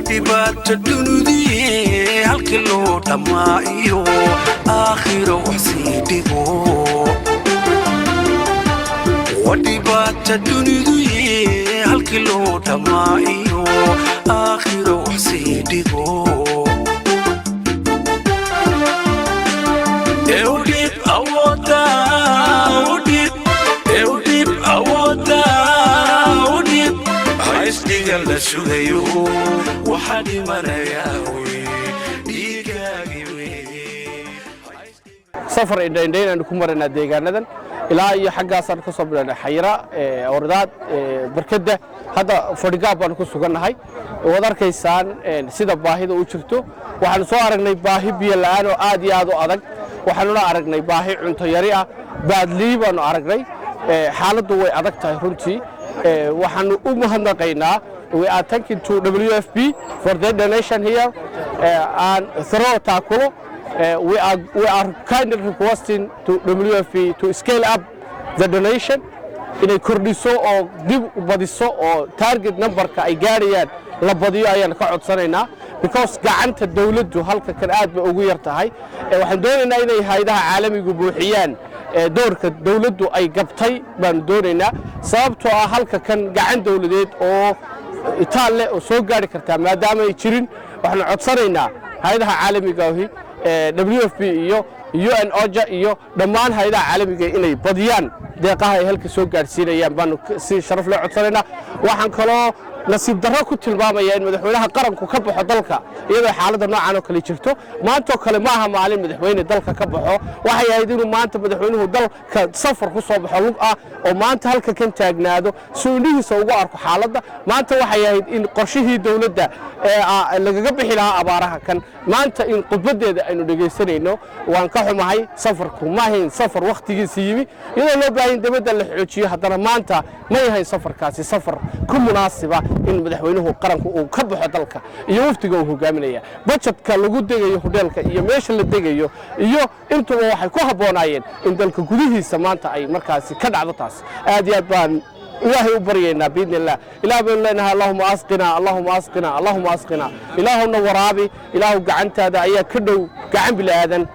Dhibaata dunidiye, halkii loo dhammaa iyo aakhiro wax sii dhigo. Waa dhibaata duniduye, halkii loo dhammaa iyo aakhiro wax sii dhigo. Eudhib awooda udhib, eudhib awooda udhib, haysdhiga la sugayo, waxaa dhimanayaa wey dhiigaagi weye. Safar indhaindhayn aanu ku maraynaa deegaanadan ilaa iyo xaggaasaan ka soo bilaynay, Xayira, Ordaad, Barkadda, hadda Fadhigaab baanu ku sugannahay. Waad arkaysaan sida baahida u jirto. Waxaanu soo aragnay baahi biyo la'aan oo aad iyo aad u adag. Waxaanuna aragnay baahi cunto yari ah, baadlii baanu aragnay. Xaaladdu way adag tahay runtii. Waxaanu u mahadnaqaynaa, we are thanking to WFP for their donation here and through Takulo. We are kindly requesting to WFP to scale up the donation, inay kordhiso oo dib u badiso oo target numberka ay gaadhayaan la badiyo ayaan ka codsanaynaa, because gacanta dawladdu halka kan aad bay ugu yar tahay. Waxaan doonaynaa inay hayadaha caalamigu buuxiyaan doorka dawladdu ay gabtay baanu doonaynaa, sababtoo ah halka kan gacan dawladeed oo itaal leh oo soo gaari kartaa maadaama ay jirin. Waxaanu codsanaynaa hayadaha caalamiga ahi, WFP iyo UN OCHA iyo dhammaan hayadaha caalamiga, inay badiyaan deeqaha ay halka soo gaadhsiinayaan baanu si sharaf leh codsanaynaa. Waxaan kaloo nasiib darro ku tilmaamaya in madaxweynaha qaranku ka baxo dalka iyadoo xaaladda noocan oo kale jirto. Maantoo kale ma aha maalin madaxweyne dalka ka baxo. Waxay ahayd inuu maanta madaxweynuhu dalka safar ku soo baxo lug ah oo maanta halka kan taagnaado si uu indhihiisa ugu arko xaaladda. Maanta waxay ahayd in qorshihii dowladda ee lagaga bixi lahaa abaaraha kan maanta in khudbaddeeda aynu dhegaysanayno. Waan ka xumahay, safarku ma ahayn safar wakhtigiisa yimi. Iyadoo loo baahan dibadda la xoojiyo, haddana maanta ma yahayn safarkaasi safar ku munaasiba in madaxweynuhu qaranku uu ka baxo dalka iyo wafdiga uu hogaaminaya. Budgetka lagu degayo hodheelka iyo meesha la degayo iyo intuba waxay ku habboonaayeen in dalka gudihiisa maanta ay markaasi ka dhacdo taas. Aad iyo aad baan Ilaahay u baryaynaa. Biidni illah, Ilaah baynu leenahay: Allahuma asqina, Allahuma asqina, Allahuma asqina. Ilaahuna waraabi, Ilaahu gacantaada ayaa ka dhow gacan bilaadan.